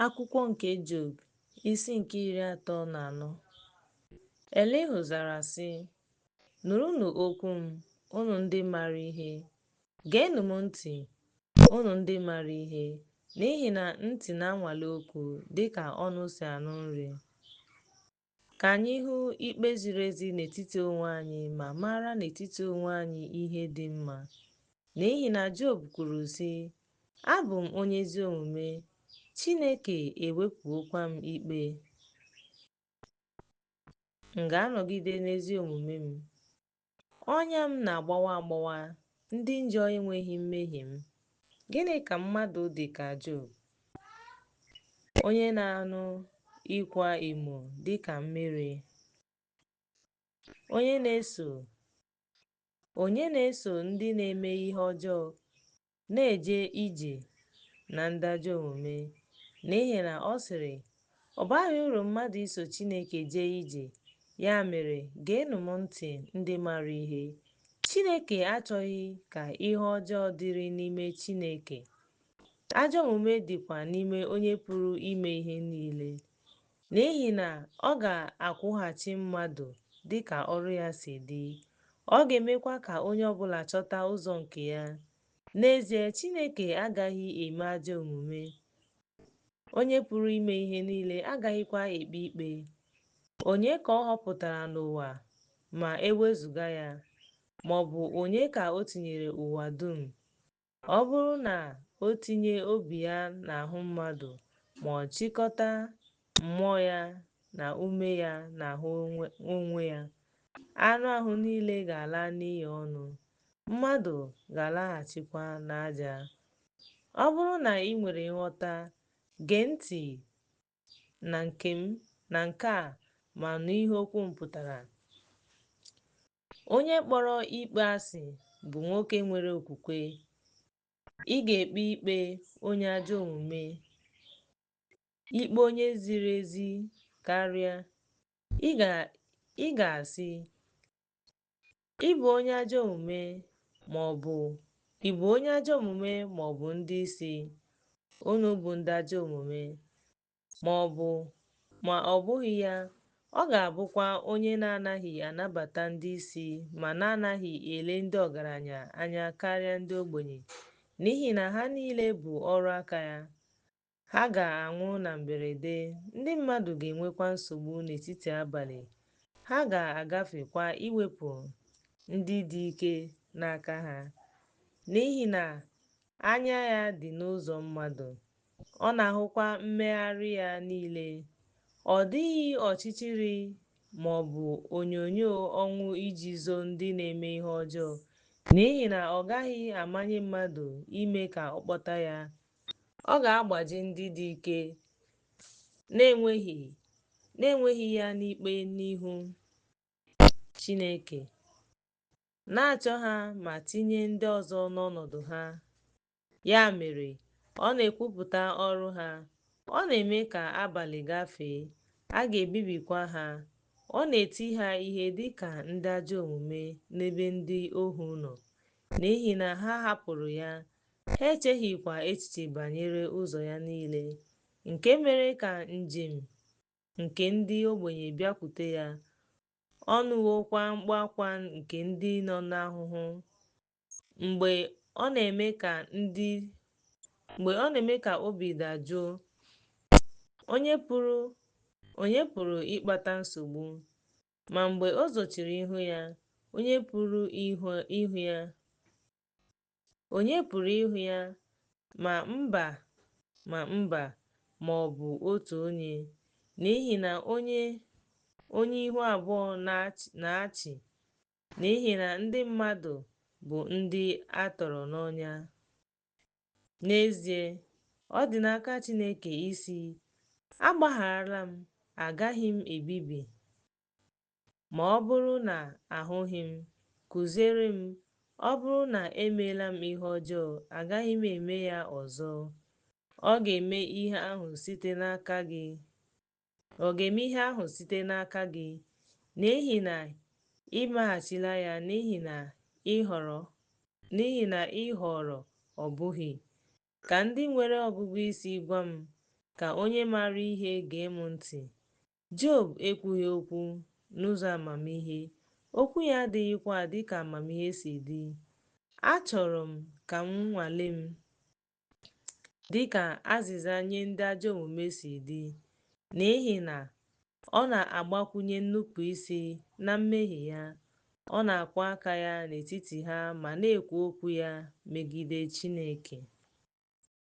Akwụkwọ nke Job, isi nke 34. Elihu zara sị, Nụrụnụ okwu m, unu ndị maara ihe; geenụ m ntị, unu ndị maara ihe. N'ihi na ntị na-anwale okwu dịka ọnụ si anụ nri. Ka anyị hụ ikpe ziri ezi n'etiti onwe anyị ma mara n'etiti onwe anyị ihe dị mma. N'ihi na Job kwuru sị, Abụ m onye ezi omume, Chineke ewepụwokwa m ikpe. M ga-anọgide n'ezi omume m. Ọnya m na-agbawa agbawa, ndị njọ enweghị mmehie m. Gịnị ka mmadụ dị ka Job, onye na-aṅụ ịkwa emo dị ka mmiri, onye na-eso ndị na-eme ihe ọjọọ na-eje ije na ndị ajọ omume? N'ihi na ọ sịrị, Ọ baghị uru mmadụ iso Chineke jee ije. Ya mere, geenụ m ntị ndị maara ihe. Chineke achọghị ka ihe ọjọọ dịrị n'ime Chineke. Ajọ omume dịkwa n'ime Onye pụrụ ime ihe niile. N'ihi na ọ ga-akwụghachi mmadụ dị ka ọrụ ya si dị, ọ ga-emekwa ka onye ọ bụla chọta ụzọ nke ya. N'ezie, Chineke agaghị eme ajọ omume, Onye pụrụ ime ihe niile agaghịkwa ekpe ikpe. Onye ka ọ họpụtara n'ụwa ma e wezụga ya, ma ọ bụ onye ka o tinyere ụwa dum? Ọ bụrụ na o tinye obi ya n'ahụ mmadụ, ma ọ chịkọta mmụọ ya na ume ya n'ahụ onwe ya, anụ ahụ niile ga-ala n'iyi ọnụ, mmadụ ga-alaghachikwa n'aja. Ọ bụrụ na ị nwere nghọta, gee ntị na nke a ma nụ ihe okwu m pụtara. Onye kpọrọ ikpe asị bụ nwoke nwere okwukwe. Ị ga-ekpe ikpe onye ajọ omume ikpe onye ziri ezi karịa. Ị ga-asị, Ị bụ onye ajọ omume ma ọ bụ ị bụ onye ajọ omume ma ọ bụ ndị isi, unu bụ ndị ajọ omume. Ma ọ bụghị ya, ọ ga-abụkwa onye na-anaghị anabata ndị isi ma na-anaghị ele ndị ọgaranya anya karịa ndị ogbenye, n'ihi na ha niile bụ ọrụ aka ya. Ha ga-anwụ na mberede, ndị mmadụ ga-enwekwa nsogbu n'etiti abalị, ha ga-agafekwa iwepụ ndị dị ike n'aka ha. N'ihi na anya ya dị n'ụzọ mmadụ, ọ na-ahụkwa mmegharị ya niile. Ọ dịghị ọchịchịrị ma ọ bụ onyinyo ọnwụ iji zoo ndị na-eme ihe ọjọọ, n'ihi na ọ gaghị amanye mmadụ ime ka ọ kpọta ya. Ọ ga-agbaji ndị dị ike na-enweghị ya n'ikpe n'ihu Chineke, na-achọ ha ma tinye ndị ọzọ n'ọnọdụ ha. Ya mere, ọ na-ekwupụta ọrụ ha, ọ na-eme ka abalị gafee, a ga-ebibikwa ha. Ọ na-eti ha ihe dị ka ndị ajọ omume n'ebe ndị ohu nọ, n'ihi na ha hapụrụ ya, ha echeghịkwa echiche banyere ụzọ ya niile, nke mere ka njem nke ndị ogbenye bịakwute ya, ọ nụwokwa mkpu akwa nke ndị nọ n'ahụhụ. Mgbe ọ na-eme ka obi dajụọ, onye pụrụ ịkpata nsogbu? Ma mgbe o zochiri ihu ya, onye pụrụ ịhụ ya? Onye pụrụ ịhụ ya, ma mba ma mba ma ọ bụ otu onye? N'ihi na onye ihu abụọ na-achị, n'ihi na ndị mmadụ bụ ndị a tọrọ n'ọnya. N'ezie, ọ dị n'aka Chineke ịsị, Agbagharala m, agaghị m ebibi. Ma ọ bụrụ na ahụghị m, kụziere m, ọ bụrụ na emeela m ihe ọjọọ, agaghị m eme ya ọzọ. Ọ ga-eme ihe ahụ site n'aka gị. Ọ ga-eme ihe ahụ site n'aka gị, n'ihi na ị maghachila ya n'ihi na ị họrọ ọ bụghị. Ka ndị nwere ọgụgụ isi gwa m, Ka onye maara ihe gee m ntị. Job ekwughị okwu n'ụzọ amamihe, okwu ya adịghịkwa dị ka amamihe si dị. Achọrọ m ka m nwalee m, dị ka azịza nye ndị ajọ omume si dị, n'ihi na ọ na-agbakwunye nnupụ isi na mmehie ya, ọ na-akwọ aka ya n'etiti ha ma na-ekwu okwu ya megide Chineke.